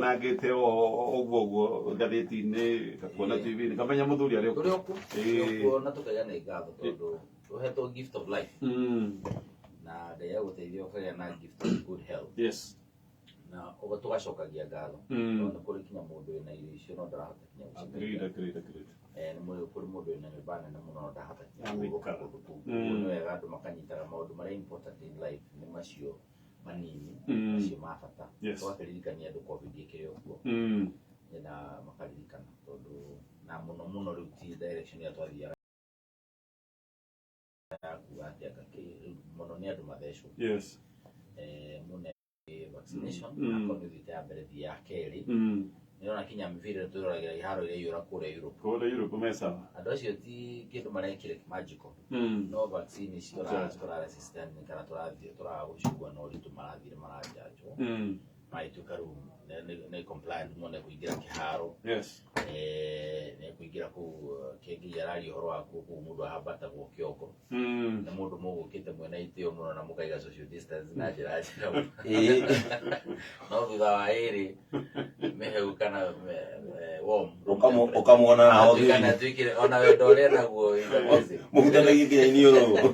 Nangĩte o ũguo ũguo ngathĩti-inĩ, ngakuona TV-inĩ, ngamenya mũthuri arĩ tũrĩ okuo. Ĩĩ. Tũrĩ okuo na tũkaiga nĩ ngatho tondũ tũhetwo gift of life na Ngai agũteithia ũkagĩa na gift of good health na ũguo tũgacokagia ngatho tondũ nĩ kũrĩ kinya mũndũ wĩna irio icio no ndarahota kinya Agreed, gũcimeria. agreed. Eh, nĩ kũrĩ mũndũ wĩna nyũmba nene mũno no ndahota kinya Amĩikara. kũhurũka kũndũ kũu. Ũguo nĩ wega andũ makanyitaga maũndũ marĩa important in life nĩ macio manini, macio ma bata. Tũgakĩririkania andũ COVID ĩkĩrĩ o kuo na makaririkana tondũ na mũno mũno rĩu ti direction ĩrĩa twathiaga ya kuga atĩ anga rĩu mũno nĩ andũ mathecwo. Eh, mũne vaccination akorwo nĩ ũthiĩte ya mbere, thiĩ ya kerĩ. Nĩũrona kinya mĩbira ĩrĩa twĩroragĩra iharo iria iyũra kũrĩa Europe. Kũrĩa Europe me sawa. Andũ acio ti kĩndũ marekire magical, no vaccine ici Njanjo. Tũra resistant kana tũrathiĩ tũragũcikua na ũritũ, marathire maranjanjwo, magĩtuĩka rĩu nĩ compliant mũno nĩ kũingĩra kĩharo. Eh, nĩ kũingĩra kũu kĩngĩ araria ũhoro wa kũu mũndũ ahambatagwo kĩongo nĩ mũndũ mũgũkĩte mwena itĩo mũno na mũkaiga social distance na njĩra njega, no thutha wa ĩrĩ mĩhehu kana warm Ũkamuona haha Atuĩka ũthiũ-inĩ. Atuĩkire ona wendo ũrĩa naguo is amazing. Mũhutanagie nginya iniũrũ.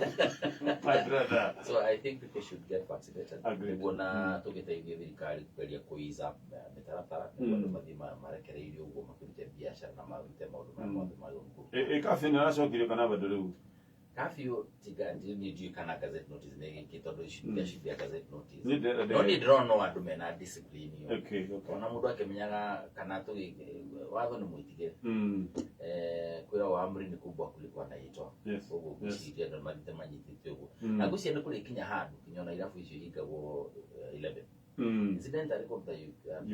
My brother. So I think people should get vaccinated Agreed. nĩguo na tũgĩteithie thirikari kũgeria kũ ease up mĩtaratara nĩguo andũ mathiĩ marekereirio ũguo makĩrute biacara na marute maũndũ marĩa mothe magĩrĩirwo kũruta. Ĩ curfew nĩ aracokirio kana bado rĩu? Curfew tiga niĩ ndiũĩ kana gazette notice nĩ ĩgĩkĩ tondũ there should be a gazette notice. Niĩ ndĩrenda No niĩ ndĩrona no andũ mena discipline ĩyo. Ona mũndũ akĩmenyaga kana tũgĩ watho nĩ mwĩtigĩre. Eh, kwĩragwo amri ni kubwa kuliko anaitoa. Ũguo ngwĩciria andũ mathiĩte manyitĩte ũguo na ngwĩciria nĩ kũrĩ kinya handũ kinya ona irabu icio ihingagwo 11. Incidentally kũndũ ta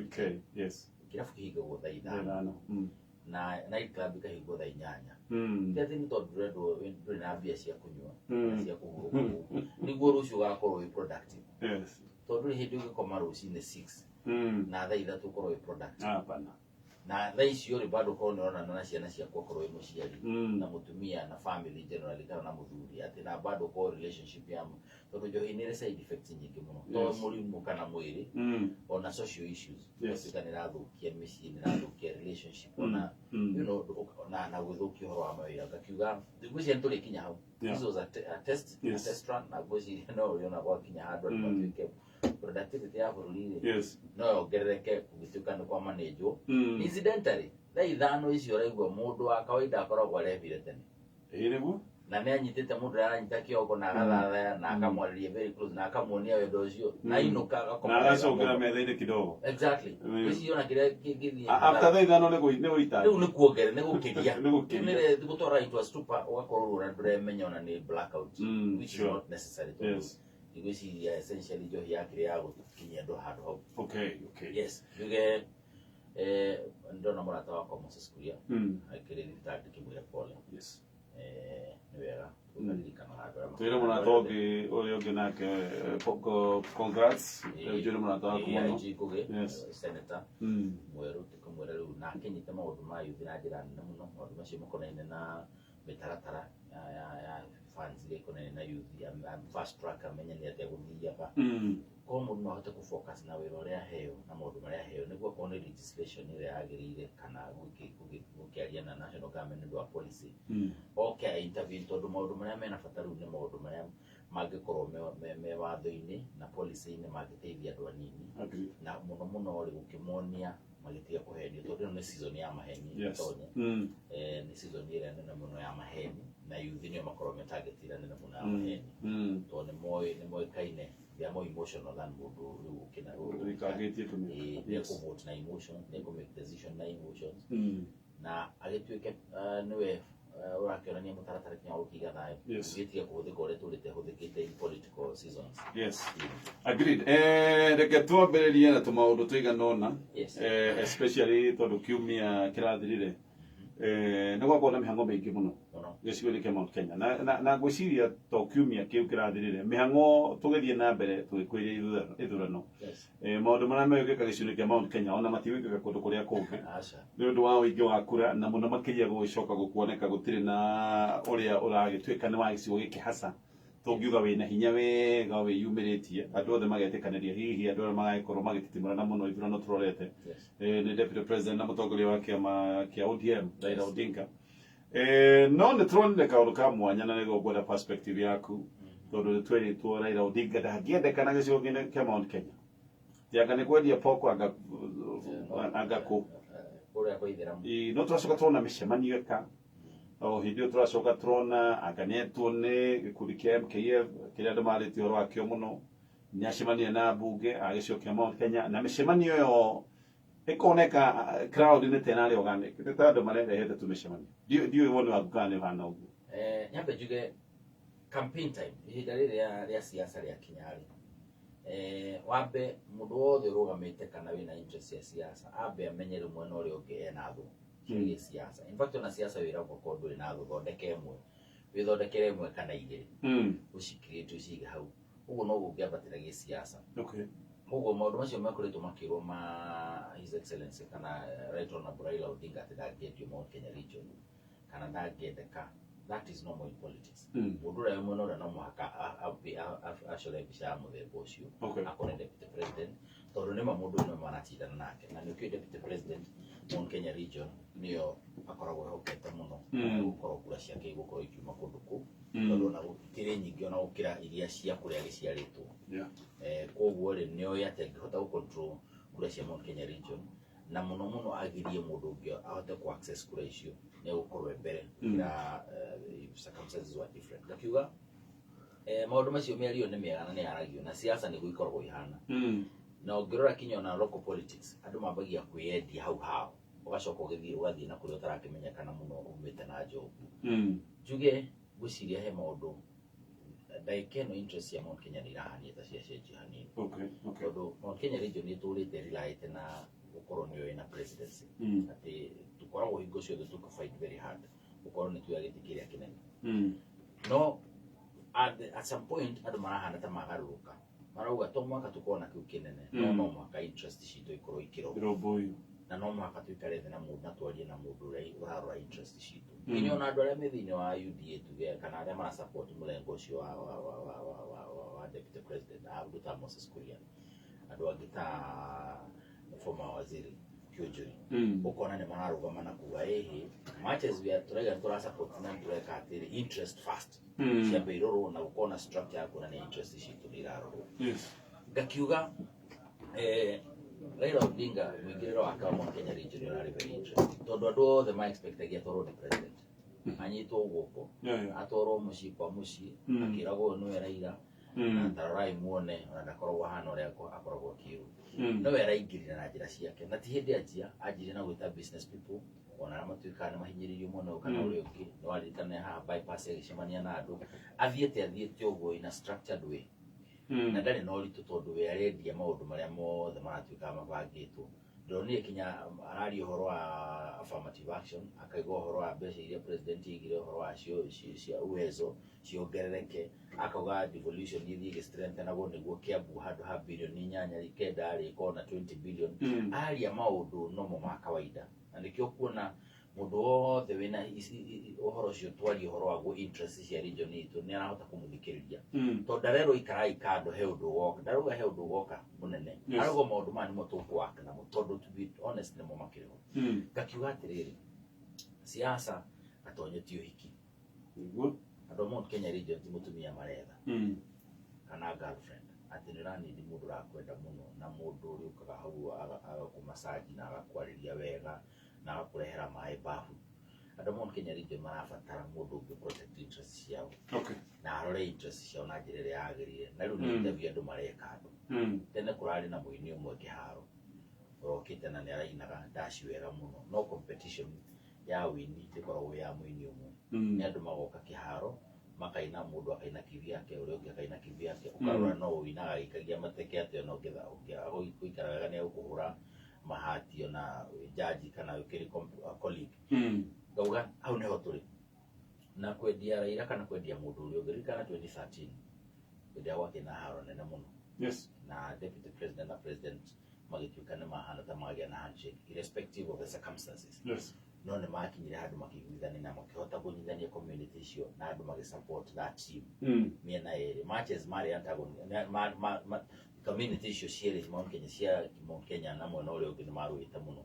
UK, yes. Kĩrabu kĩhingagwo thaa 5 5. Na night club ikahingwo thaa 8. Ti atĩ nĩ tondũ ndũrendwo ndũrĩ na mbia cia kũnyua na cia kũhurũka kũu nĩguo rũciũ ũgakorwo wĩ productive tondũ ndũrĩ hĩndĩ ũngĩkoma rũcinĩ 6 na thaa 3 ũkorwo wĩ productive. Hapana. Na thaa icio rĩ bado ũkorwo nĩ ũronana na ciana ciaku okorwo wĩ mũciari na mũtumia na family generally kana na mũthuri atĩ na bado ũkorwo relationship ya tondũ njohi nĩ ĩrĩ side effects nyingĩ mũno to mũrimũ kana mwĩrĩ ona social issues. Ĩgatuĩka nĩ ĩrathũkia mĩciĩ, nĩ ĩrathũkia relationship ona na gũthũkia ũhoro wa mawĩra, ngakiuga ngwĩciria nĩ tũrĩkinya hau. This was a test, a test run, na ngwĩciria no ũrĩona gwakinya handũ andũ matuĩke productivity ya bũrũri rĩ no yongerereke kũngĩtuĩka nĩ kwa manage-wo. Incidentally, thaa 5 icio ũraigua mũndũ wa kawaida akoragwo arehire tene Ĩ nĩguo? Na nĩ anyitĩte mũndũ ũrĩa aranyita kĩongo na agathathaya na akamwarĩria very close na akamuonia wendo ũcio na inũka agakoma Na wega agacokera mũno. Metha-inĩ kidogo. Exactly. Ngwĩciria ona kĩrĩa kĩngĩthiĩ After thaa 5 nĩ gũita. Rĩu nĩ kuongerera nĩ gũkĩria. Nĩ gũkĩria. Nĩ gũtwara into a stupor ũgakorwo ũrĩa ndũremenya ona nĩ blackout, which is not necessary tondũ ngwĩciria essentially njohi yakĩrĩ ya gũkinyia andũ handũ hau. Yes, njuge ndona mũrata wakwa Moses Kuria akĩrĩ thibitarĩ, ndĩkĩmwĩre pole. Eh, nĩ wega tũkaririkanaga andũ arĩa Twĩre mũrata ũngĩ ũrĩa ũngĩ nake congrats. Njũrĩ mũrata waku mũno. IG Ngũgĩ, senator mwerũ, tũkamwĩra rĩu na akĩnyita maũndũ ma youth na njĩra nene mũno, maũndũ macio makonainie na mĩtaratara ya funds iria ikonainie na youth ya fast track, amenye nĩ atĩa gũthiaga. Korwo mũndũ no ahote kũ-focus na wĩra ũrĩa aheo na maũndũ marĩa aheo nĩguo akorwo nĩ legislation ĩrĩa yagĩrĩire kana gũkĩaria na national government nĩ ũndũ wa policy oke intervene, tondũ maũndũ marĩa mena bata rĩu nĩ maũndũ marĩa mangĩkorwo me watho-inĩ na policy-inĩ mangĩteithia andũ anini na mũno mũno rĩ gũkĩmonia magĩtiga kũhenio tondũ ĩno nĩ season ya maheni. Tonye nĩ season ĩrĩa nene mũno ya maheni na youth nĩo makorwo me target ĩrĩa nene mũno ya maheni tondũ nĩ moĩkaine they are more emotional than mũndũ rĩu ũkĩna Ũikangĩtie tũmĩaka. Nĩ kũvote na emotion, nĩ kũ make decision na emotions na agĩtuĩke nĩwe ũrakĩonania mũtaratara kinya wa gũkĩiga thayũ gĩtige kũhũthĩka ũrĩa tũrĩte hũthĩkĩte in political seasons. Yes. Agreed. Reke twambĩrĩrie na tũmaũndũ tũigana ũna. Especially tondũ kiumia kĩrathirire nĩ gwakorwo na mĩhang'o mĩingĩ mũno Mũno. Gĩcigo-inĩ kĩa Mount Kenya na ngwĩciria to kiumia kĩu kĩrathirire mĩhang'o tũgĩthiĩ na mbere tũgĩkwĩria ithurano. Maũndũ marĩa megwĩkĩka gĩcigo-inĩ kĩa Mount Kenya ona matigwĩkĩka kũndũ kũrĩa kũngĩ Aca. Nĩ ũndũ wa ũingĩ wa kura na mũno makĩria gũgĩcoka gũkuoneka gũtirĩ na ũrĩa ũragĩtuĩka nĩ wa gĩcigo gĩkĩ hasa. Tũngiuga wĩna hinya wega wĩyumĩrĩtie andũ othe magetĩkanĩria, hihi andũ arĩa magagĩkorwo magĩtitimũrana mũno ithurano tũrorete. Nĩ deputy president na mũtongoria wa kĩama kĩa ODM, Raila Odinga. No nĩ tũronire kaũndũ ka mwanya na nĩguo ngwenda perspective yaku, tondũ nĩ twerĩtwo Raila Odinga ndangĩendekana gĩcigo kĩa Mount Kenya. Tianga nĩ kwendia poko anga kũ. Kũrĩa kwa itheramu. Ĩ, no tũracoka tũrona mĩcemanio ĩka o hĩndĩ ĩyo, tũracoka tũrona anga nĩetwo nĩ gĩkundi kĩa MKF kĩrĩa andũ marĩtie ũhoro wakĩo mũno, nĩ acemania na mbunge a gĩcigo kĩa Mount Kenya, na mĩcemanio ĩyo ĩkoneka crowd nĩ ta ĩrarĩ organic, nĩ ta andũ marerehete tu mĩcemanio. Ndiũĩ woni waku kana nĩ ũhana ũguo. Nyambe njuge campaign time, ihinda rĩrĩ rĩa siasa rĩakinya rĩ, wambe mũndũ wothe ũrũgamĩte kana wĩna interest ya siasa ambe amenye rĩu mwena ũrĩa ũngĩ ena thũ ciĩgiĩ siasa. In fact, ona siasa wĩragwo korwo ndũrĩ na thũ, thondeke ĩmwe, wĩthondekere ĩmwe kana igĩrĩ, ũcicreate, ũcige hau ũguo noguo ũngĩambatĩra gĩsiasa. Koguo maũndũ macio makoretwo makĩrwo ma His Excellency kana Right Honorable Raila Odinga atĩ ndangĩendio Mount Kenya region kana ndangĩendeka, that is normal in politics. Mũndũ ũrĩa wĩ mwena ũrĩa no mũhaka acore mbica ya mũthemba ũcio akore deputy president, tondũ nĩma mũndũ ũyũ nĩwe maratindana nake, na nĩũkĩũĩ deputy president Mount Kenya region nĩyo akoragwo ehokete mũno gũkorwo kura ciake igũkorwo ikiuma kũndũ kũu, tondũ ona gũtikĩrĩ nyingĩ ona gũkĩra iria cia kũrĩa gĩciarĩtwo. Koguo rĩ, nĩoĩ atĩ angĩhota gũ control kura cia Mount Kenya region na mũno mũno agirie mũndũ ũngĩ ahote ku access kura icio, nĩ egũkorwo e mbere gũkĩra if circumstances were different. Ngakiuga maũndũ macio, mĩario nĩ mĩega na nĩ yaragio, na siasa nĩguo ikoragwo ihana. Na ũngĩrora kinya ona local politics, andũ mambagia kwĩyendia hau hao, ũgacoka ũgĩthiĩ ũgathiĩ na kũrĩa ũtarakĩmenyekana mũno umĩte na nja ũguo. Njuge ngwĩciria he maũndũ ndagĩka ĩno interest ya Mount Kenya nĩ irahania ta ciacenjia hanini, tondũ Mount Kenya region nĩ ĩtũrĩte relyte na gũkorwo nĩyo ĩna presidency, atĩ tũkoragwo hingo ciothe tũkĩ fight very hard gũkorwo nĩ tuoya gĩtĩ kĩrĩa kĩnene. No at some point andũ marahana ta magarũrũka, marauga to mũhaka tũkorwo na kĩu kĩnene, no no mũhaka interest citũ ikorwo ikĩrorwo. Irũmbũiyo. Na no mũhaka tũikare thĩ na mũndũ na twarie na mũndũ ũrĩa ũrarora interest citũ. Nginya ona andũ arĩa me thĩinĩ wa UDA tuge kana arĩa mara support mũrengo ũcio wa deputy president, andũ ta Moses Kuria, andũ angĩ ta former waziri Kiunjuri, ũkona nĩ mararũgama na kuga ĩhĩ, much as we are tũraiga nĩ tũra support na nĩ tũreka atĩrĩ, interest first ciambe irorwo na gũkorwo na structure ya kuonania interest citũ nĩ irarorwo. Ngakiuga Raila Odinga mũingĩrĩro wake wa Mount Kenya region ũrarĩ very interesting, tondũ andũ othe ma expectagia atwarwo nĩ president, anyitwo guoko, atwarwo mũciĩ kwa mũciĩ, akĩragwo ũyũ nĩwe Raila na tarorai muone ona ndakoragwo ahana ũrĩa akoragwo akĩrwo. Nowe araingĩrire na njĩra ciake, na ti hĩndĩ anjia anjirie na gwĩta business people ona arĩa matuĩkaga nĩ mahinyĩrĩirio mwena ũyũ kana ũrĩa ũngĩ. Nĩ waririkana haha bypass agĩcemania na andũ, athiĩte ũguo in a structured way, na ndarĩ na ũritũ tondũ we arendia maũndũ marĩa mothe maratuĩka mabangĩtwo. Ndĩronire kinya araria ũhoro wa affirmative action, akaiga ũhoro wa mbeca iria president aigire ũhoro wacio cia Uwezo ciongerereke, akauga devolution ĩthiĩ ĩgĩstrengthenagwo nĩguo Kiambu handũ ha birioni 8 kenda rĩ ĩkorwo na 20 billion. Aria maũndũ nomo ma kawaida, na nĩkĩo kuona mũndũ wothe wĩna ũhoro ũcio twaria ũhoro waguo interest cia region itũ nĩ arahota kũmũthikĩrĩria, tondũ ndarerwo ikarai kando, he ũndũ ũgoka, ndarauga he ũndũ ũgoka mũnene. Arauga maũndũ maya nĩmo tũkũwaka namo, tondũ to be honest nĩmo makĩrĩ ho. Ngakiuga atĩrĩrĩ, siasa gatonye ti ũhiki. Andũ a Mount Kenya region ti mũtumia maretha kana girlfriend, atĩ nĩ ũranindi mũndũ ũrakwenda mũno na mũndũ ũrĩa ũkaga hau agakũmacaji na agakwarĩria wega na agakũrehera maĩ bafu. Andũ a Mount Kenya region marabatara mũndũ ũngĩ protect interest ciao na arore interest ciao na njĩra ĩrĩa yagĩrĩire. Na rĩu nĩ interview andũ mareka andũ. Tene kũrarĩ na mũini ũmwe kĩharo ũrokĩte na nĩ arainaga ndaci wega mũno, no competition ya wĩini ndĩkoragwo ya mũini ũmwe. Nĩ andũ magoka kĩharo makaina, mũndũ akaina kivyake, ũrĩa ũngĩ akaina kivyake, ũkarora no ũinaga agĩikagia mateke atĩ ona ũngĩaga gũikara wega nĩ egũkũhũra mahati ona wĩ jaji kana ũkĩrĩ colleague. Ngauga hau nĩho tũrĩ na kwendia Raila kana kwendia mũndũ ũrĩa ũngĩ. Ririkana 2013 hĩndĩ ĩrĩa gwakĩ na haro nene mũno na deputy president na president magĩtuĩka nĩ mahana ta magĩa na handshake irrespective of the circumstances. No nĩ makinyire handũ makĩiguithania na makĩhota kũnyitithania community icio na andũ magĩ support that team mĩena ĩrĩ, matches marĩ antagon ma community icio cierĩ, Mount Kenya, cia Mount Kenya na mwena ũrĩa ũngĩ, nĩ marũĩte mũno.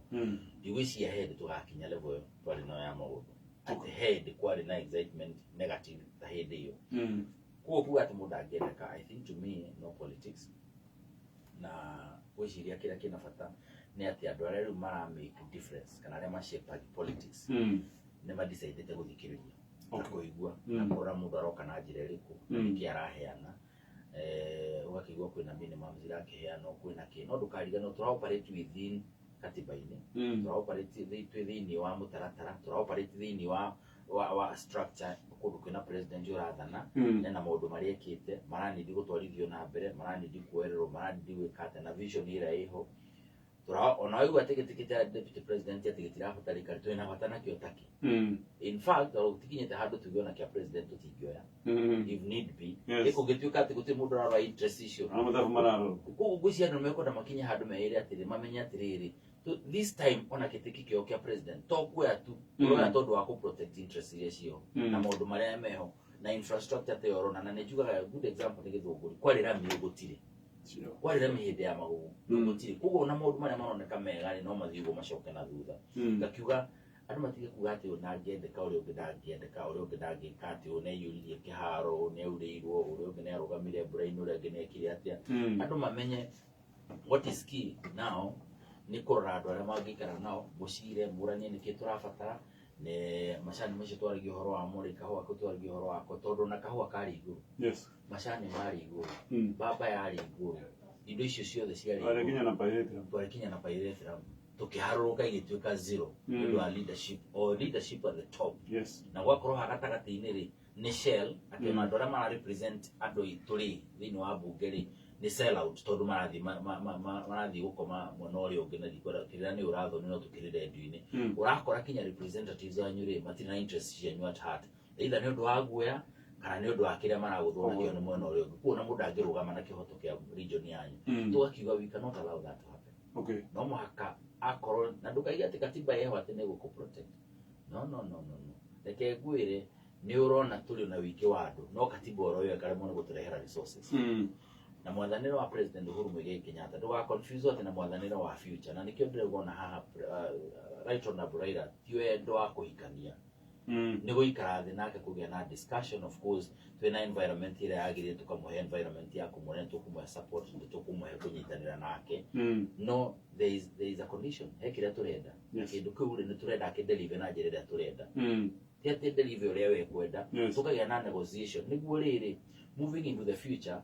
Ndigwĩciria he hĩndĩ tũgakinya level ĩyo twarĩ nayo ya maũndũ, atĩ he hĩndĩ kwarĩ na excitement negative ta hĩndĩ ĩyo. Koguo kuga atĩ mũndũ angĩendeka, I think to me no politics, na gwĩciria kĩrĩa kĩna bata nĩ atĩ andũ arĩa rĩu mara make difference kana arĩa ma-shape politics nĩ madecidĩte gũthikĩrĩria na kũigua na kũrora mũndũ aroka na njĩra ĩrĩkũ na nĩkĩ araheana. Ũgakĩigua kwĩna minimum zirakĩheanwo, kwĩna kĩ, no ndũkariganĩrwo tũra operate within katiba-inĩ, tũra operate twĩ thĩinĩ wa mũtaratara, tũra operate thĩinĩ wa structure, kũndũ kwĩna president ũrathana na maũndũ marĩa ekĩte maranindi gũtwarithio na mbere, maranindi kuoererwo, maranindi gwĩka atĩa na vision ĩrĩa ĩho. Tũra ona waigua atĩ gĩtĩ kĩa deputy president atĩ gĩtirabatarĩka, twĩna bata nakĩo takĩ. In fact, ona gũtikinyĩte handũ tuge ona kĩa president tũtingĩoya if need be. Gĩkũngĩtuĩka atĩ gũtirĩ mũndũ ũrarora interest icio. Na mathabu mararorwo. Koguo ngwĩciria andũ nĩmekwenda makinye handũ meĩre atĩrĩ, mamenye atĩrĩrĩ, this time ona gĩtĩ kĩo kĩa president to kuoya tu, tũroya tondũ wa kũ protect interest iria ciĩho na maũndũ marĩa meho na infrastructure ta ĩyo ũrona. Na nĩ njugaga good example nĩ Gĩthũngũri, kwarĩ rami, gũtirĩ, kwarĩ rami hĩndĩ ya magogo, gũtirĩ. Koguo ona maũndũ marĩa maroneka mega rĩ, no mathiĩ ũguo macoke na thutha. Ngakiuga andũ matige kuga atĩ ũyũ ndangĩendeka, ũrĩa ũngĩ ndangĩendeka, ũrĩa ũngĩ ndangĩka, atĩ ũyũ nĩaiyũririe kĩharo, ũyũ nĩaurĩirwo, ũrĩa ũngĩ nĩarũgamire mbura-inĩ, ũrĩa ũngĩ nĩekire atĩa. Andũ mamenye what is key now nĩ kũrora andũ arĩa mangĩikara nao, mũcire, mũranie nĩkĩ tũrabatara. Nĩ macani macio twaragia ũhoro wamo rĩ, kahũa kau twaragia ũhoro wako, tondũ na kahũa karĩ igũrũ, macani marĩ igũrũ, mbamba yarĩ igũrũ, indo icio ciothe ciarĩ igũrũ. Twarĩkinya na pyrethrum. Twarĩkinya na pyrethrum, tũkĩharũrũka igĩtuĩka zero nĩ ũndũ wa leadership or leadership at the top. Na gwakorwo ha gatagatĩ-inĩ rĩ, nĩ shell atĩ ona andũ arĩa mara represent andũ aitũ rĩ, thĩinĩ wa mbunge rĩ, nĩ sell out, tondũ marathiĩ marathiĩ gũkoma mwena ũrĩa ũngĩ, na ndikwenda kĩrĩra nĩ ũrathoni, no tũkĩrĩ rendio-inĩ. Ũrakora kinya representatives anyu rĩ, matirĩ na interest cianyu at heart, either nĩ ũndũ wa guoya kana nĩ ũndũ wa kĩrĩa maragũthwo nakĩo nĩ mwena ũrĩa ũngĩ. Kuona mũndũ angĩrũgama na kĩhoto kĩa region yanyu, tũgakiuga we cannot allow that to happen. No mũhaka akorwo na ndũkaige atĩ katiba yeho atĩ nĩ gũkũ protect. No, no, no, no, no, reke ngwĩre, nĩ ũrona tũrĩ na wĩingĩ wa andũ, no katiba oro ĩyo ĩkaremwo nĩ gũtũrehera resources. Na mwathanĩre wa President Uhuru Muigai Kenyatta ndũga confuse atĩ na mwathanĩre wa future, na nĩkĩo ndĩrauga haha Right Honorable Raila ti wendo wa kũhikania, nĩ gũikara thĩ nake kũgĩa na discussion. Of course twĩna environment ĩrĩa yagĩrĩire, tũkamũhe environment ya kũmwona nĩ tũkũmũhe support, nĩ tũkũmũhe kũnyitanĩra nake, no there is a condition, he kĩrĩa tũrenda. Kĩndũ kĩu rĩ, nĩ tũrenda akĩdeliver na njĩra ĩrĩa tũrenda, ti atĩ deliver ũrĩa we kwenda. Tũkagĩa na negotiation nĩguo rĩrĩ, moving into the future,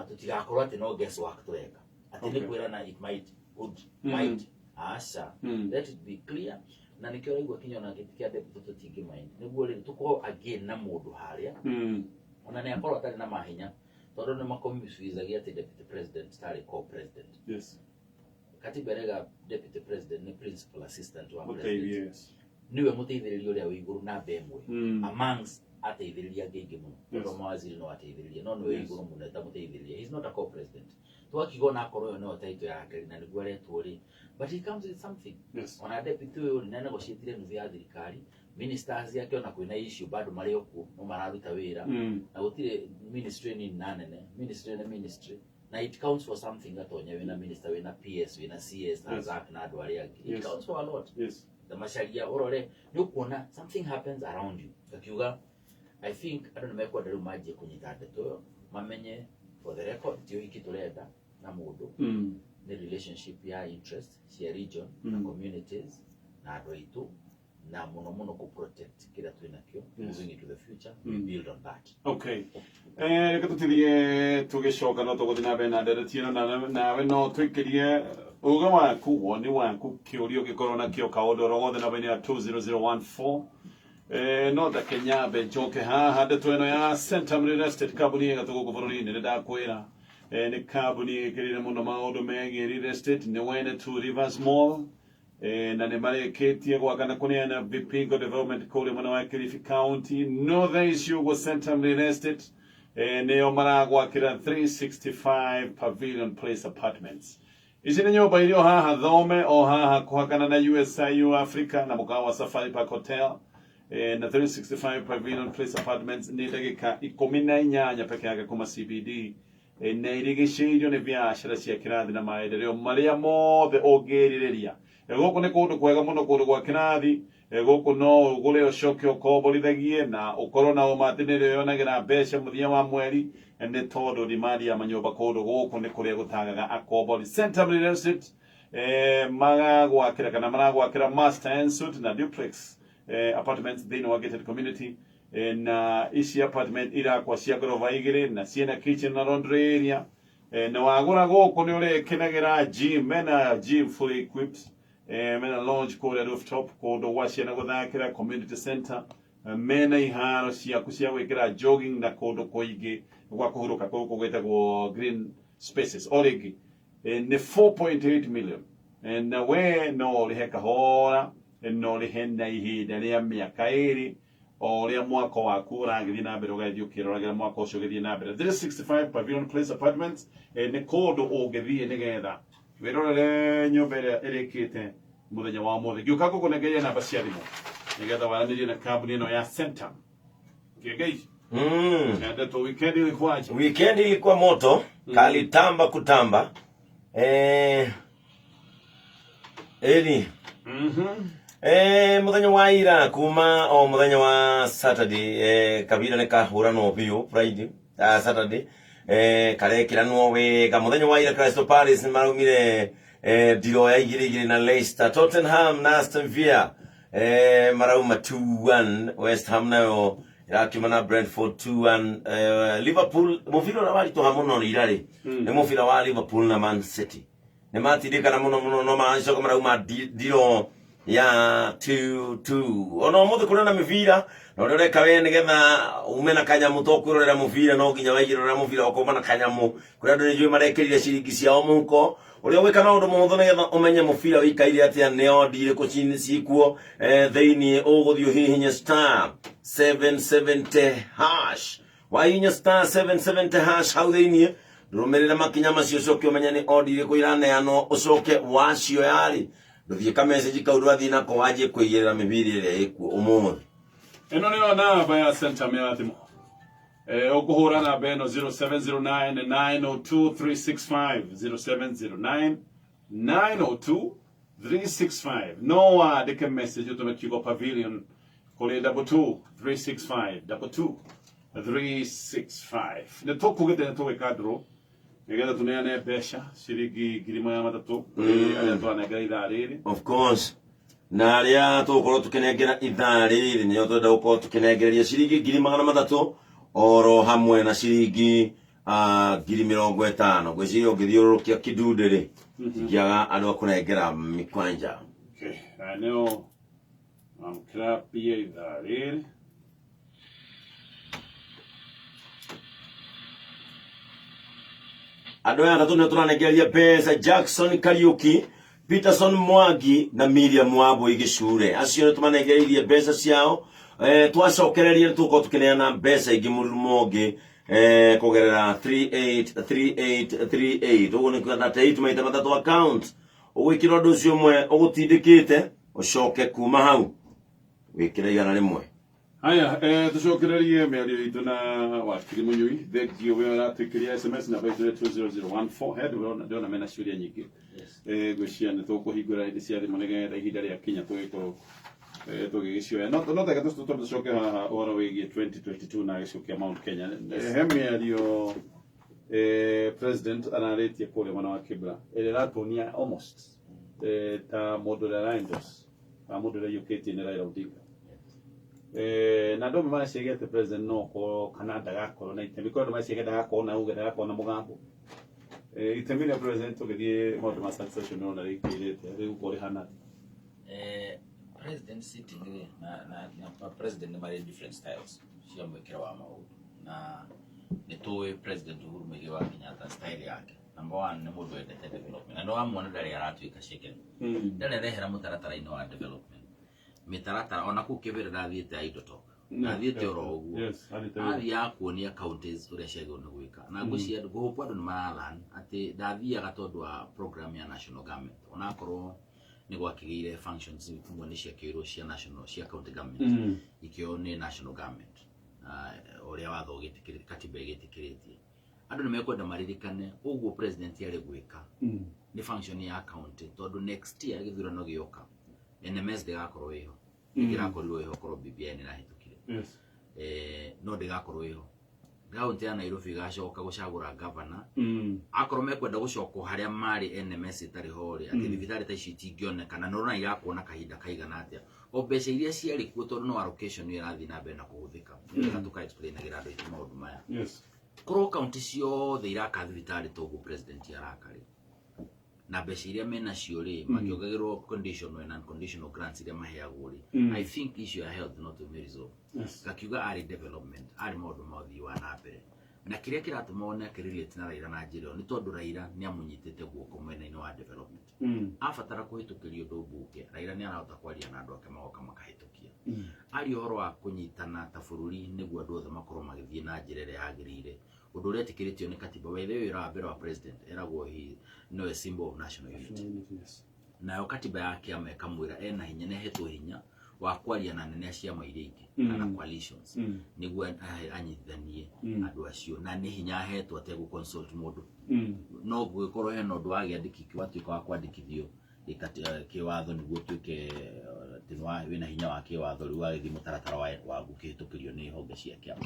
tũtigakorwo atĩ no guesswork tũreka, atĩ nĩ kwĩrana it might, could, might. Aca, let it be clear. Na nĩkĩo ũraigua kinya ona gĩtĩ kĩa deputy tũtingĩ mind, nĩguo rĩrĩ tũkorwo again na mũndũ harĩa, ona nĩ akorwo atarĩ na mahinya, tondũ nĩ makomicuizagia atĩ deputy president tarĩ co-president. Katiba ĩrega deputy president nĩ principal assistant wa president, nĩwe mũteithĩrĩria ũrĩa wĩ igũrũ namba ĩmwe amongst ateithĩrĩria angĩ aingĩ mũno, tondũ mawaziri no ateithĩrĩria, no nĩwe igũrũ mũno ta mũteithĩrĩria. He's not a co-president. Twakiuga ona akorwo ĩyo nĩyo title yake na nĩguo aretwo rĩ, but he comes with something. Ona deputy ũyũ nĩ negotiatire nuthu ya thirikari, ministers yake, ona kwĩna issue bado marĩ o kuo, no mararuta wĩra. Na gũtirĩ ministry nini na nene, ministry nĩ ministry, na it counts for something. Gatonya wĩna minister, wĩna PS, wĩna CS na ZAC na andũ arĩa angĩ, it counts for a lot. Ta macaria ũrore, nĩ ũkuona something happens around you. Ngakiuga I think andũ nĩ mekwenda rĩu manjie kũnyita ndeto ĩyo, mamenye for the record ti ũhiki tũrenda na mũndũ, nĩ relationship ya interest cia region na communities na andũ aitũ, na mũno mũno kũ protect kĩrĩa twĩ nakĩo. Moving into the future, we build on that. Okay. Reke tũtithie, tũgĩcoka no tũgũthiĩ na mbere na ndereti ĩno nawe, no twĩkĩrie uge waku, woni waku, kĩũria ũngĩkorwo nakĩo, kaũndũ oro gothe, namba-inĩ ya 20014. No ndake nyambe njoke haha ndeto ĩno ya Centum Real Estate, kambuni ĩgatũ gũkũ bũrũri-inĩ. Nĩ ndakwĩra, nĩ kambuni ĩkĩrĩire mũno maũndũ megiĩ real estate, nĩ wene Two Rivers Mall, na nĩ marĩkĩtie gwaka na kũneana Vipingo Development kũrĩa mwena wa Kilifi County. No thaa ici ũguo Centum Real Estate nĩo maragwakĩra 365 Pavilion Place Apartments. Ici nĩ nyũmba iria o haha thome o haha kũhakana na USIU Africa na mũkawa wa Safari Park Hotel na 365 Pavilion Place Apartments nĩ ndagĩka 18 peke yake kuma CBD, na irigicĩirio nĩ biacara cia kĩrathi na maendeleo marĩa mothe ũngĩrirĩria. Gũkũ nĩ kũndũ kwega mũno, kũndũ gwa kĩrathi. Gũkũ no ũgũre ũcoke ũkomborithagie na ũkorwo na ũma atĩ nĩ ũrĩonagĩra mbeca mũthia wa mweri, nĩ tondũ demand ya manyũmba kũndũ gũkũ nĩ kũrĩa gũtagaga akombori. Centum Real Estate magagwakĩra kana maragwakĩra master en suite na duplex apartments thĩinĩ wa gated community, na ici apartment irakwa cia ngoroba igĩrĩ na ciĩna kitchen na laundry area, na wagũra gũkũ nĩ ũrĩkenagĩra gym, mena gym fully equipped, mena lounge kũrĩa rooftop, kũndũ gwa ciana gũthakĩra, community center, mena iharo ciaku cia gwĩkĩra jogging na kũndũ kũingĩ gwa kũhurũka kũu gwĩtagwo green spaces. O rĩngĩ nĩ 4.8 million, na we no ũrĩhe kahora, no ũrĩhe na ihinda rĩa mĩaka 2 o ũrĩa mwako waku ũragĩthiĩ na mbere, ũgathiĩ ũkĩroragĩra mwako ũcio ũgĩthiĩ na mbere. 365 Pavilion Place Apartments nĩ kũndũ ũngĩthiĩ nĩgetha wĩrorere nyũmba ĩrĩa ĩrĩkĩte mũthenya wa ũmũthĩ. Ngĩũka ngũkũnengeria namba cia thimũ nĩgetha waranĩrie na kambuni ĩno ya Centum. Kĩengei, ndeto weekend ilikuwaje? Weekend ilikuwa moto, kalitamba kutamba. Eli. Muthenya wa ira kuma o muthenya wa Saturday, kabira nĩ kahuranwo biũ Friday, Saturday, karekiranwo wega. Muthenya wa ira Crystal Palace nĩ maraumire ndiro ya 2-2 na Leicester. Tottenham na Aston Villa marauma 2-1. West Ham nayo irakiuma na Brentford 2-1. Liverpool, mũbira ũrĩa waritũha mũno ira rĩ nĩ mũbira wa Liverpool na Man City, nĩ matindĩkana mũno mũno no maracoka marauma ndiro ya 2-2. Ona ũmũthĩ kũrĩ na mĩbira, na ũrĩa ũreka we nĩgetha ume na kanyamũ to kwĩrorera mũbira, no nginya waigĩrĩra mũbira ũkauma na kanyamũ. Kũrĩ andũ nĩnjũĩ marekĩrire ciringi ciao mũhuko. Ũrĩa ũgwĩka na ũndũ mũhũthũ nĩgetha ũmenye mũbira ũikaire atĩa, nĩ ondi irĩkũ ciĩkuo thĩinĩ, ũgũthiĩ ũhihinye star 770 hash. Wahihinya star 770 hash hau thĩinĩ, rũmĩrĩra makinya macio, ũcoke ũmenye nĩ ondi irĩkũ iraneanwo, ũcoke wacioya rĩ, ndũthiĩ kamessage kau ndwathiĩ nako wanjie kũigĩrĩra mĩbira ĩrĩa ĩkuo ũmũthĩ. Ĩno nĩyo namba ya Centum ya thimũ. Ũkũhũra namba ĩno 0709 902 365, 0709 902 365. No wandĩke message ũtũme kiugo pavilion kũrĩ 22365, 22365. Nĩ tũkugĩte nĩ tũgwĩka draw nĩgetha tũneane mbeca ciringi 300,000 kũrĩ arĩa tũranengera ithaa rĩrĩ. Of course, na arĩa tũgũkorwo tũkĩnengera ithaa rĩrĩ nĩo twenda gũkorwo tũkĩnengereria ciringi 300,000 oro hamwe na ciringi 50,000. Ngwĩciria ũngĩthiũrũrũkia kidunde rĩ, cingĩaga andũ a kũnengera mikwanja. Okay, aya nĩo amũkĩra mbia ithaa rĩrĩ. Andũ aya atatũ nĩo tũranengereria mbeca: Jackson Kariuki, Peterson Mwangi na Miriam Wambui Gĩcure. Acio nĩ tũmanengereirie mbeca ciao. Twacokereria nĩ tũgũkorwo tũkĩneana mbeca ingĩ mũrurumo ũngĩ kũgerera 383838, ũguo nĩ kuga 38 maita matatũ account. Ũgwĩkĩra ũndũ ũcio ũmwe ũgũtindĩkĩte, ũcoke kuma hau wĩkĩre 100. Haya, tucokererie mĩario itũ na wakiri Mũnyui. Thengio we ũratwĩkĩria SMS namba itũ nĩ 20014. He andũ ndĩrona mena ciũria nyingĩ. Ngwĩciria nĩ tũkũhingũra hĩndĩ cia thimũ nĩgetha ihinda rĩa kinya tũgĩkorwo tũgĩgĩcioya. No teke tũtwambe tũcoke haha ũhoro wĩgiĩ 2022 na gĩcigo kĩa Mount Kenya. He mĩario president ararĩtie kũrĩa mwena wa Kibra ĩrĩa ĩratuonia almost ta mũndũ ũrĩa araendorse kana mũndũ ũrĩa aiyũkĩtie nĩ Raila Odinga. Na andũ amwe mareciria atĩ president no akorwo kana ndagakorwo na itemi. Kũrĩ andũ mareciria ndagakorwo na uge, ndagakorwo na mũgambo. Itemi rĩa president tũgĩthiĩ maũndũ ma succession nĩrona rĩingĩrĩte rĩu ko rĩhana atĩa? President sitting rĩ na president nĩ marĩ different styles cia mwĩkĩre wa maũndũ, na nĩ tũĩ President Uhuru Muigai wa Kenyatta style yake number one nĩ mũndũ wendete development, na nĩ wamuona ndarĩ aratuĩka ceke, ndarĩ arehera mũtaratara-inĩ wa development, mĩtaratara ona kũu kĩbĩra ndathiĩte idle talk. Athiĩte oro ũguo. Yes, athiĩte wĩra. Athiaga kuonia counties ũrĩa ciagĩrĩirwo nĩ gwĩka, na ngwĩciria ngũhũpwo andũ nĩ maralearn atĩ ndathiaga tondũ wa program ya national government, onakorwo nĩ gwakĩgĩire functions imwe nĩ ciakĩoirwo cia national, cia county government ikĩoywo nĩ national government, ũrĩa watho ũgĩtĩkĩrĩtie, katiba ĩgĩtĩkĩrĩtie. Andũ nĩ mekwenda maririkane ũguo president arĩ gwĩka nĩ function ya county, tondũ next year gĩthurano gĩoka NMS ndĩgakorwo ĩho. Ĩngĩrakorirwo ĩho korwo BBI nĩ ĩrahĩtũkire. No ndĩgakorwo ĩho. Kaunti ya Nairobi igacoka gũcagũra governor. Akorwo mekwenda gũcokwo harĩa marĩ NMS ĩtarĩ ho rĩ, atĩ thibitarĩ ta ici itingĩoneka, na nĩũrona irakuona kahinda kaigana atĩa, o mbeca iria ciarĩ kuo, tondũ no allocation ĩyo ĩrathiĩ na mbere na kũhũthĩka. Nĩ wega tũka explainagĩra andũ aitũ maũndũ maya. Korwo kaunti ciothe iraka thibitarĩ ta ũguo president araka rĩ, na mbeca iria menacio rĩ, makĩongagĩrwo conditional and unconditional grants iria maheagwo rĩ, I think issue ya health no tũmĩ resolve. Ngakiuga arĩ development, arĩ maũndũ ma ũthii wa na mbere, na kĩrĩa kĩratũma one akĩrelate na Raila na njĩra ĩyo nĩ tondũ Raila nĩ amũnyitĩte guoko mwena-inĩ wa development. Abatara kũhĩtũkĩrio ũndũ mbunge, Raila nĩ arahota kwaria na andũ ake magoka makahĩtũkia. Aria ũhoro wa kũnyitana ta bũrũri nĩguo andũ othe makorwo magĩthiĩ na njĩra ĩrĩa yagĩrĩire, ũndũ ũrĩa etĩkĩrĩtio nĩ katiba. By the way, wĩra wa mbere wa president eragwo he nowe symbol of national unity. Nayo katiba ya kĩama ĩkamwĩra ena hinya, nĩ ahetwo hinya wa kwaria na nene a ciama iria ingĩ kana coalitions nĩguo anyitithanie andũ acio, na nĩ hinya ahetwo ategũ consult mũndũ. No gũgĩkorwo hena ũndũ wagĩandĩkithio, watuĩka wa kwandĩkithio kĩwatho nĩguo ũtuĩke atĩ wĩna hinya wa kĩwatho, rĩu wagĩthiĩ mũtaratara wa gũkĩhĩtũkĩrio nĩ honge cia kĩama.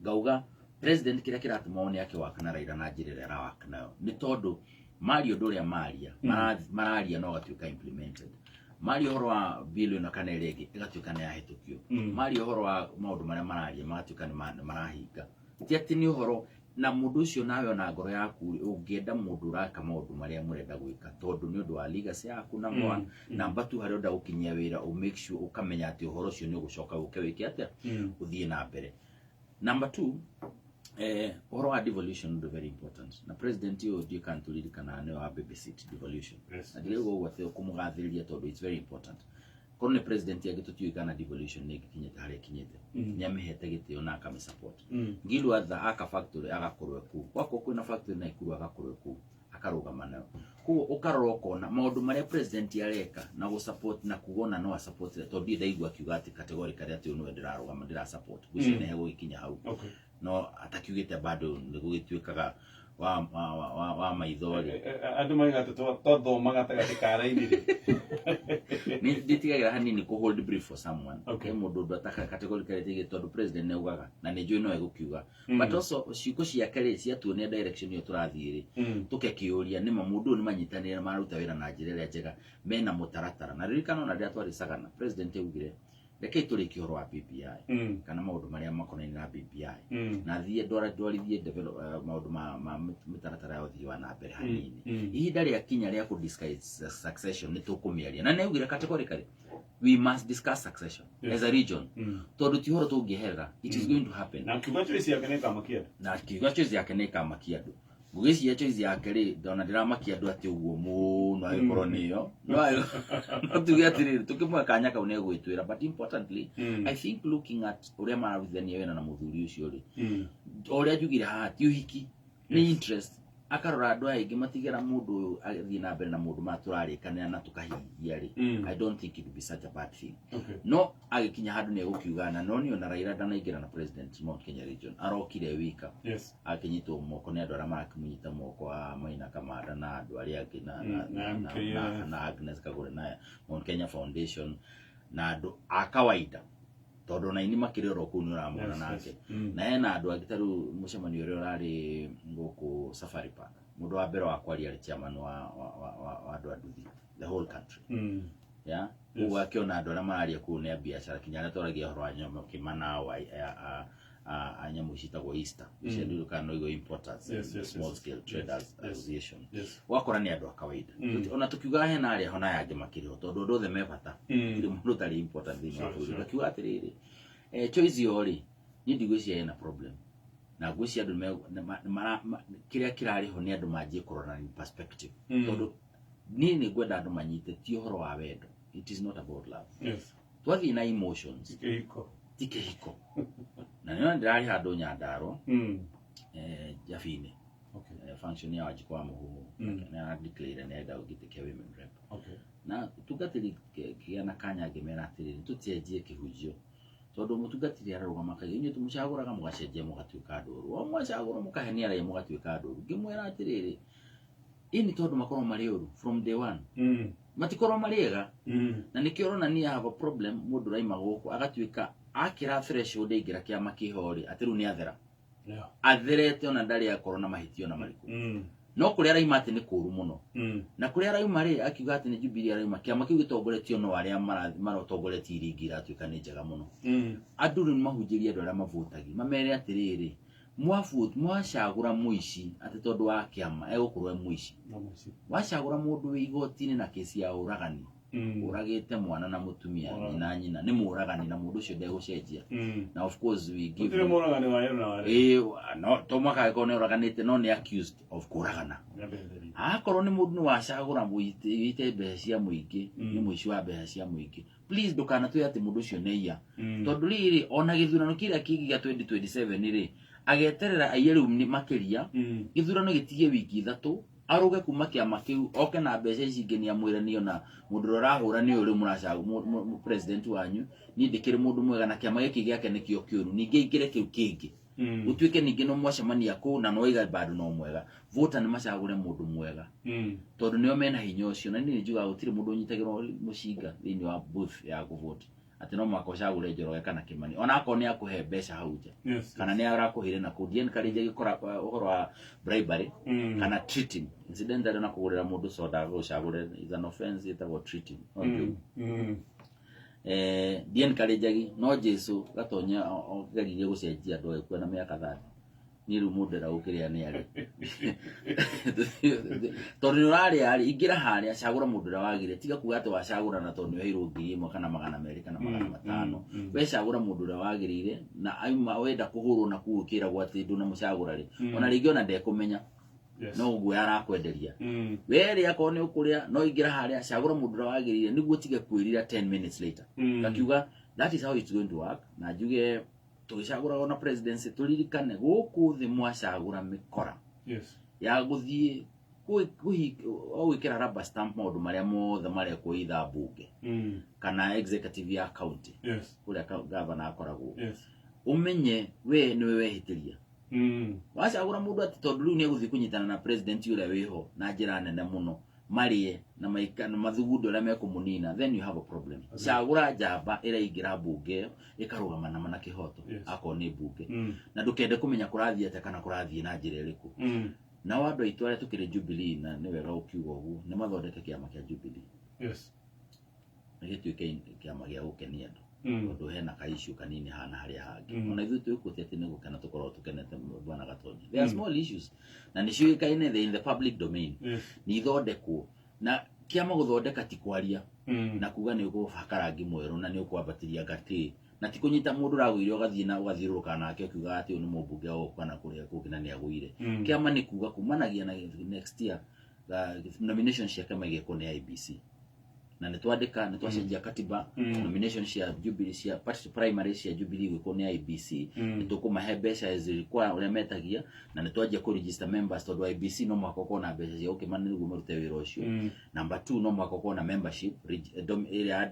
Ngauga president kĩrĩa kĩratũma one akĩwaka na Raila na njĩra ĩrĩa arawaka nayo nĩ tondũ maria ũndũ ũrĩa maria mararia no ũgatuĩka implemented, maria ũhoro wa bill ĩno kana ĩrĩa ĩngĩ ĩgatuĩka nĩ yahĩtũkio, maria ũhoro wa maũndũ marĩa mararia magatuĩka nĩ marahinga. Ti atĩ nĩ ũhoro na mũndũ ũcio, nawe ona ngoro yaku rĩ, ũngĩenda mũndũ ũraka maũndũ marĩa mũrenda gwĩka, tondũ nĩ ũndũ wa legacy yaku na one. Number two, harĩa ũrenda gũkinyia wĩra, ũ make sure ũkamenya atĩ ũhoro ũcio nĩ ũgũcoka ũke wĩke atĩa, ũthiĩ na mbere. Number two, ũhoro wa devolution, ũndũ very important, na president ũyũ ndiũ kana tũririkanaga nĩwe wa babysit devolution. Na ndirauga ũguo atĩ kũmũgathĩrĩria, tondũ it's very important. Korwo nĩ president angĩ tũtiũĩ kana devolution nĩ ĩngĩkinyĩte harĩa ĩkinyĩte. Nĩ amĩhete gĩtĩo na akamĩ support. Ngilu atha aka factory agakorwo kũu, gwakorwo kwĩna factory Naikuru agakorwo kũu akarũgama nayo. Koguo ũkarora ũkona maũndũ marĩa president areka na gũ support na kuga ona no a support, tondũ ndirĩ ndaigua akiuga atĩ categorically atĩ ũyũ nĩwe ndĩrarũgama ndĩra support. Ngwĩciria nĩ hegũgĩkinya hau. No atakiugĩte bado nĩ gũgĩtuĩkaga wa maitho rĩ. Andũ maiga atĩ twathoma gatagatĩ ka raini rĩ. Nĩ nditigagĩra hanini kũ hold brief for someone. He mũndũ ũndũ ataka categorically tige, tondũ president nĩ augaga na nĩ njũĩ no egũkiuga, but also ciĩko ciake rĩ ciatuonia direction ĩyo tũrathiĩ rĩ, tũkekĩũria nĩma mũndũ ũyũ nĩ manyitanĩire na mararuta wĩra na njĩra ĩrĩa njega mena mũtaratara. Na ririkana ona rĩrĩa twarĩ Sagana, president augire rekei tũrĩkie ũhoro wa BBI kana maũndũ marĩa makonainie na BBI na thiĩ ndwarithie develop maũndũ ma mĩtaratara ya ũthii wa na mbere hanini. Ihinda rĩa kinya rĩa kũ discuss succession nĩ tũkũmĩaria, na nĩ augire categorically we must discuss succession as a region, tondũ ti ũhoro tũngĩeherera, it is going to happen. Na kiuga choice yake nĩ ĩkamakia andũ. Na kiuga choice yake nĩ ĩkamakia andũ. Ngũgĩciria choice yake rĩ, ndona ndĩramakia andũ atĩ ũguo mũno, agĩkorwo nĩyo no tuge atĩrĩrĩ, tũkĩmũhe kanya kau nĩ egwĩtwĩra. But importantly, I think looking at ũrĩa mararutithania wĩra na mũthuri ũcio rĩ, o ũrĩa njugire haha, ti ũhiki, nĩ interest. Akarora andũ aya aingĩ matigera mũndũ ũyũ agĩthiĩ na mbere na mũndũ maya tũrarĩkanĩra na tũkahingia rĩ, I don't think it would be such a bad thing. No agĩkinya handũ nĩ egũkiuga na no nĩ ona Raila ndanaingĩra na president Mount Kenya region, arokire wika, akĩnyitwo moko nĩ andũ arĩa marakĩmũnyita moko a Maina Kamanda na andũ arĩa angĩ na, na, Na na, na, MKF. na Agnes Kagure na Mount Kenya Foundation na andũ a kawaida, tondũ ona ini makĩrĩ oro kũu nĩ ũramona nake. Na hena andũ angĩ, ta rĩu mũcemanio ũrĩa ũrarĩ gũkũ Safari Park, mũndũ wa mbere wa kwaria arĩ chairman wa andũ a nduthi the whole country. Yeah. Koguo akĩona andũ arĩa mararia kũu nĩ a biacara, kinya arĩa twaragia ũhoro wa nyama kĩmanao a nyamũ citagwo Easter icio, ndiũĩ kana no igwo importers small scale traders association. Wakora nĩ andũ a kawaida. Ona tũkiugaga hena arĩa hona aya angĩ makĩrĩ ho, tondũ andũ othe me bata, gũtirĩ mũndũ ũtarĩ important thĩinĩ wa bũrũri. Ngakiuga atĩrĩrĩ, choice ĩyo rĩ, niĩ ndigwĩciria ĩna problem, na ngwĩciria andũ kĩrĩa kĩrarĩ ho nĩ andũ manjie kũrora in perspective, tondũ niĩ nĩ ngwenda andũ manyite ti ũhoro wa wendo, it is not about love. Twathiĩ na emotions. Kĩhiko. Ti kĩhiko na nĩona ndĩrarĩ handũ Nyandarua, Jabini, function ya Wanjikũ wa Mũhuhu, nĩ declare nĩ enda gĩtĩ kĩa women rep. Na mũtungatĩri kĩgĩa na kanya ngĩmera atĩrĩrĩ, tũcenjie kĩhunjio tondũ mũtungatĩri ararũgama akauga inyuĩ tũmũcagũraga mũgacenjia mũgatuĩka andũ oru, o mwacagũra mũkahenia raia mũgatuĩka andũ oru. Ngĩmwĩra atĩrĩrĩ, ĩni tondũ makorwo marĩ oru from day one, matikorwo marĩ ega, na nĩkĩo ũrona niĩ I have a problem mũndũ ũraima gũkũ agatuĩka akĩra threshold aingĩra kĩama kĩho rĩ, atĩ rĩu nĩ athera, atherete ona ndarĩ akorwo na mahĩtia ona marĩkũ, no kũrĩa araima atĩ nĩ kũru mũno, na kũrĩa arauma rĩ, akiuga atĩ nĩ Jubilee arauma, kĩama kĩu gĩtongoretio no arĩa marotongoretie iria ingĩ iratuĩka nĩ njega mũno. Andũ rĩu mahunjĩrie andũ arĩa mavotagi, mamere atĩrĩrĩ, mwacagũra mũici atĩ tondũ wa kĩama egũkorwo e mũici, wacagũra mũndũ wĩ igoti-inĩ na kesi ya ũragani, ũragĩte mwana na mũtumia, nyina nyina nĩ mũragani, na mũndũ ũcio ndegũcenjia, na of course we give Gũtirĩ mũragani wa yero na wa rĩu. Ĩĩ, no to mwaka angĩkorwo nĩ ũraganĩte no nĩ accused of kũragana. Akorwo nĩ mũndũ nĩ wacagũra wĩite mbeca cia mũingĩ, nĩ mũici wa mbeca cia mũingĩ, please ndũkanatwĩre atĩ mũndũ ũcio nĩ iya, tondũ rĩrĩ ona gĩthurano kĩrĩa kĩngĩ gĩa 2027 rĩ, ageterera aiye rĩu nĩ makĩria, gĩthurano gĩtigie wiki 3, aruge kuma kĩama kĩu oke na mbeca ici ingĩ, nĩ amwĩre niĩ ona mũndũ ũrĩa ũrahũra nĩ ũyũ rĩu mũracagũra president wanyu, niĩ ndĩkĩrĩ mũndũ mwega na kĩama gĩkĩ gĩake nĩkĩo kĩũru, ningĩ aingĩre kĩu kĩngĩ, gũtuĩke ningĩ no mwacemania kũu na no waiga bado no mwega. Voter nĩ macagũre mũndũ mwega, tondũ nĩo mena hinya ũcio, na niĩ nĩ njugaga gũtirĩ mũndũ ũnyitagĩrwo mũcinga thĩinĩ wa booth ya kũvote atĩ no mũhaka ũcagũre Njoroge kana Kimani, ona akorwo nĩ akũhe mbeca hau nja, kana nĩ arakũheire na kũu. Ndi encourage gĩkora ũhoro wa bribery kana treating incidentally, na kũgũrĩra mũndũ soda agũcagũre is an offense ĩtagwo treating, no njũru. Ndi encourage, no Jesu gatonya ogeririe gũcenjia andũ agĩkua na mĩaka 30. Niĩ rĩu mũndũ era gũkĩrĩa nĩ arĩ tondũ nĩ ũrarĩa rĩ, ingĩra harĩa, cagũra mũndũ ũrĩa wagĩrĩire, tiga kuga atĩ wacagũra na tondũ nĩ ũheirwo 1000 kana 200 kana 500. We cagũra mũndũ ũrĩa wagĩrĩire, na auma wenda kũhũrwo na kũu ũkĩragwo atĩ ndũnamũcagũra rĩ, ona rĩngĩ ona ndekũmenya, no guoya arakwenderia. We rĩ, akorwo nĩ ũkũrĩa, no ingĩra harĩa, cagũra mũndũ ũrĩa wagĩrĩire nĩguo ũtige kwĩrira 10 minutes later. Ngakiuga that is how it's going to work, na njuge tũgĩcagũra ona presidency, tũririkane gũkũ thĩ mwacagũra mĩkora ya gũthiĩ o gwĩkĩra rubber stamp maũndũ marĩa mothe marekwo either mbunge kana executive ya county, kũrĩa governor akoragwo, ũmenye we nĩwe wehĩtĩria. Wacagũra mũndũ atĩ tondũ rĩu nĩ egũthiĩ kũnyitana na president ũrĩa wĩho na njĩra nene mũno, marĩe na maika na mathugundo ũrĩa mekũmũnina, then you have a problem. Cagũra njamba ĩraingĩra mbunge ĩyo ĩkarũgama nama na kĩhoto, akorwo nĩ mbunge, na ndũkende kũmenya kũrathiĩ atĩa kana kũrathiĩ na njĩra ĩrĩkũ. Nao andũ aitũ arĩa tũkĩrĩ Jubilee, na nĩ wega gũkiuga ũguo, nĩ mathondeke kĩama kĩa Jubilee, nĩ gĩtuĩke kĩama gĩa gũkenia andũ, tondũ hena ka issue kanini hana harĩa hangĩ. Ona ithuĩ twĩkũte atĩ nĩ gũkena tũkoragwo tũkenete, bwana Gatonyi. There are small issues na nĩ ciũĩkaine, they in the public domain, nĩ ithondekwo, na kĩama gũthondeka ti kwaria na kuga nĩ ũgũbaka rangi mwerũ na nĩ ũkwambatĩria ngatĩ, na ti kũnyita mũndũ ũragũire ũgathiĩ na ũgathiũrũrũka nake ũkiugaga atĩ ũyũ nĩ mũmbunge wa gũkũ kana kũrĩa kũngĩ na nĩ agũire. Kĩama nĩ kuga kumanagia na next year, nomination cia kĩama igekwo nĩ IEBC, na nĩ twandĩka, nĩ twacenjia katiba, nomination cia Jubilee, cia party primary cia Jubilee gwĩkwo nĩ IEBC. Nĩ tũkũmahe mbeca as require ũrĩa metagia, na nĩ twanjia kũ register members, tondũ IEBC no mũhaka ũkorwo na mbeca cia gũkĩmana nĩguo marute wĩra ũcio. Number two, no mũhaka ũkorwo na membership ĩrĩa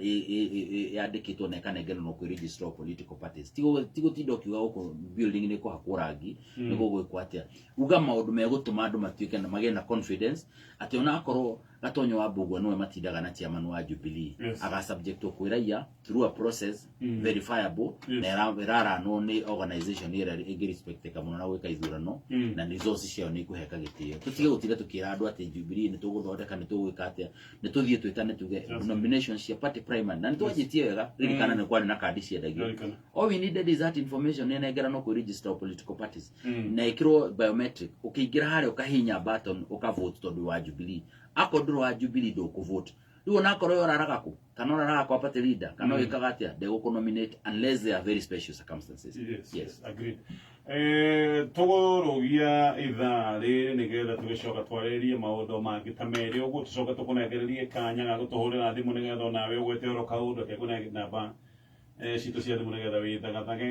yandĩkĩtwo na ĩkanengeranwo kwĩ registrar of political parties. Ti gũtinda ũkiuga gũkũ building nĩ kũhakwo rangi, nĩ gũgwĩkwo atĩa, uga maũndũ megũtũma andũ matuĩke na magĩe na confidence atĩ ona akorwo Gatonyo wa Mbugua nĩwe matindaga na chairman wa Jubilee, aga subject kwĩ raia through a process verifiable, na ĩraranwo nĩ organization ĩrĩa ĩngĩrespecteka mũno na gwĩka ithurano, na resources ciao nĩ ikũheka gĩtĩo. Tũtige gũtinda tũkĩra andũ atĩ Jubilee nĩ tũgũthondeka, nĩ tũgwĩka atĩa, nĩ tũthiĩ twĩtane tuge nomination cia party primary, na nĩ twanjĩtie wega. Ririkana nĩ kwarĩ na kandi ciendagio. Ndirikana. All we needed is that information ĩnengeranwo kwĩ register of political parties na ĩkĩrwo biometric, ũkĩingĩra harĩa ũkahihinya button ũkavote tondũ wa Jubilee. Akorwo ndũrĩ wa Jubilee, ndũkũvote. Rĩu onakorwo we ũraraga kũ kana ũraraga kwa party leader kana ũgĩkaga atĩa, ndegũkũ nominate unless there are very special circumstances. Yes, agreed. Tũgũrũgia ithaa rĩrĩ nĩgetha tũgĩcoka twarĩrĩrie maũndũ mangĩ ta merĩ ũguo, tũcoke tũkũnengererie kanya ga gũtũhũrĩra thimũ nĩgetha onawe ũgwete oro kaũndũ. Reke ngũnenge namba. Citũ cia thimũ nĩgetha wĩthagathage.